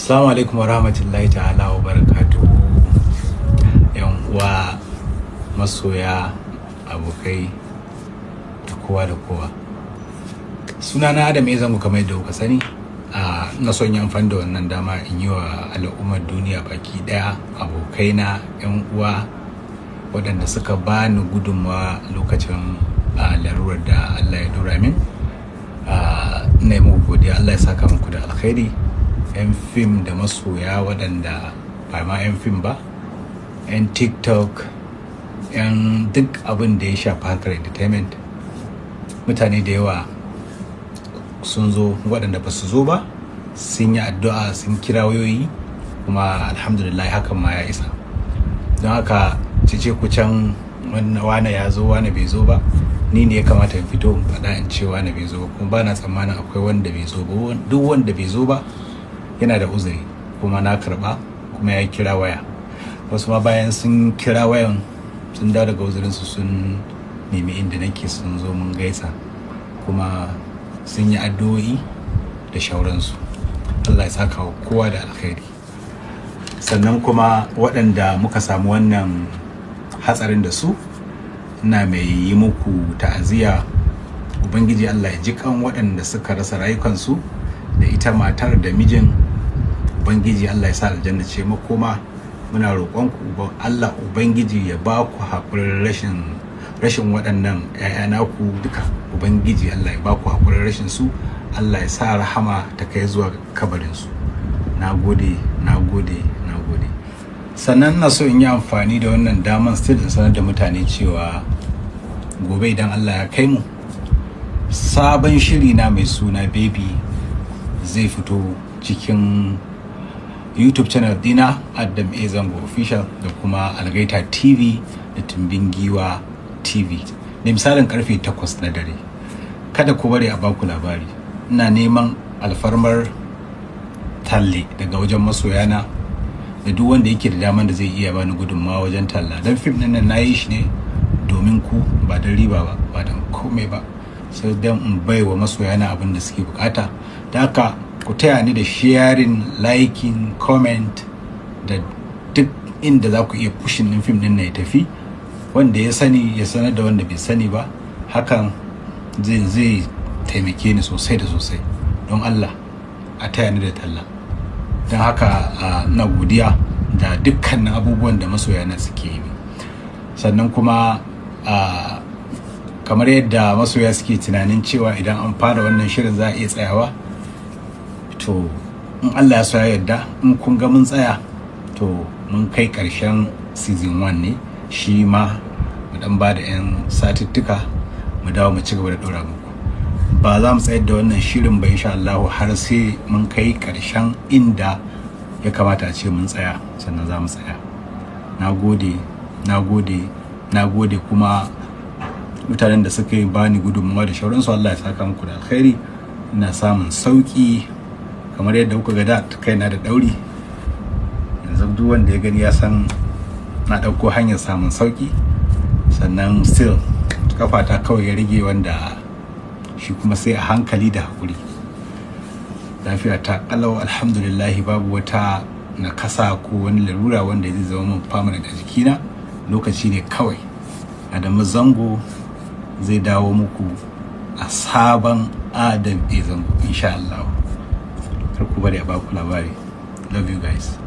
Assalamu alaikum wa rahmatullahi ta'ala wa barakatuhu. Yan uwa, masoya, abokai da kowa da kowa. Sunana Adam A Zango, kamar yadda kuka sani. Ina son yi amfani da wannan dama in yi wa al'ummar duniya baki daya, abokaina, yan uwa, waɗanda suka bani gudunmawa lokacin larurar da Allah ya dora min. Ina yi muku godiya, Allah ya saka muku da alkhairi. 'Yan fim da masoya, waɗanda ba ma 'yan fim ba, 'yan TikTok, 'yan duk abin da ya shafi harkar entertainment. Mutane da yawa sun zo, waɗanda ba su zo ba sun yi addu'a, sun kira wayoyi, kuma alhamdulillah hakan ma ya isa. Don haka cece kucen wane ya zo, wane bai zo ba, ni ne ya kamata in fito in faɗa in ce wane bai zo ba, kuma ba na tsammanin akwai wanda bai zo ba. Duk wanda bai zo ba yana da uzuri, kuma na karba, kuma ya kira waya. Wasu ma bayan sun kira wayan, sun dawo daga uzurinsu, sun nemi inda nake, sun zo mun gaisa, kuma sun yi addu'o'i da shauransu. Allah ya saka wa kowa da alkhairi. Sannan kuma waɗanda muka samu wannan hatsarin da su, ina mai yi muku ta'aziyya. Ubangiji Allah ya ji kan waɗanda suka rasa rayukansu, da ita matar da mijin. Ubangiji Allah ya sa aljanna ce makoma. Muna roƙon ku Allah Ubangiji ya ba ku haƙurin rashin waɗannan 'ya'ya naku duka. Ubangiji Allah ya ba ku haƙurin rashin su. Allah ya sa rahama ta kai zuwa kabarin su. Na gode, na gode, na gode. Sannan ina so in yi amfani da wannan daman still in sanar da mutane cewa gobe idan Allah ya kai mu, sabon shiri na mai suna Baby zai fito cikin YouTube channel dina, Adam A Zango Official, da kuma Algaita TV da Tumbin Giwa TV, da misalin karfe 8 na dare. Kada ku bari a baku labari. Ina neman alfarmar talle daga wajen masoyana da duk wanda yake da daman da zai iya bani gudunmawa wajen talla, don fim ɗin nan na yi shi ne domin ku, ba don riba ba, ba don komai ba, sai don in bai wa masoyana abin da suke bukata. Da haka ku taya ni da sharing, liking, comment, da duk inda za ku iya pushing din fim din na ya tafi. Wanda ya sani ya sanar da wanda bai sani ba. Hakan zai taimake ni sosai da sosai. Don Allah a taya ni da talla. Don haka na godiya da dukkanin abubuwan da masoyana suke yi. Sannan kuma kamar yadda masoya suke tunanin cewa idan an fara wannan shirin za a iya tsayawa, to in Allah ya so ya yarda, in kun ga mun tsaya, to mun kai ƙarshen season 1 ne. Shi ma mu dan ba da 'yan satuttuka, mu dawo mu ci gaba da ɗora muku. Ba za mu tsayar da wannan shirin ba insha Allah har sai mun kai ƙarshen inda ya kamata a ce mun tsaya, sannan za mu tsaya. Na gode, na gode, na gode. Kuma mutanen da suka yi bani gudunmawa da shauransu, Allah ya saka muku da alkhairi. Ina samun sauki, kamar yadda kuka ga da kaina da ɗauri, yanzu duk wanda ya gani ya san na ɗauko hanyar samun sauki. Sannan still kafata kawai ya rage, wanda shi kuma sai a hankali da haƙuri. Lafiya ta kalau, alhamdulillahi, babu wata nakasa ko wani larura wanda zai zama min permanent a jikina. Lokaci ne kawai. Adamu Zango zai dawo muku a sabon Adam A Zango insha Allah. Kar ku bari a baku labari. Love you guys.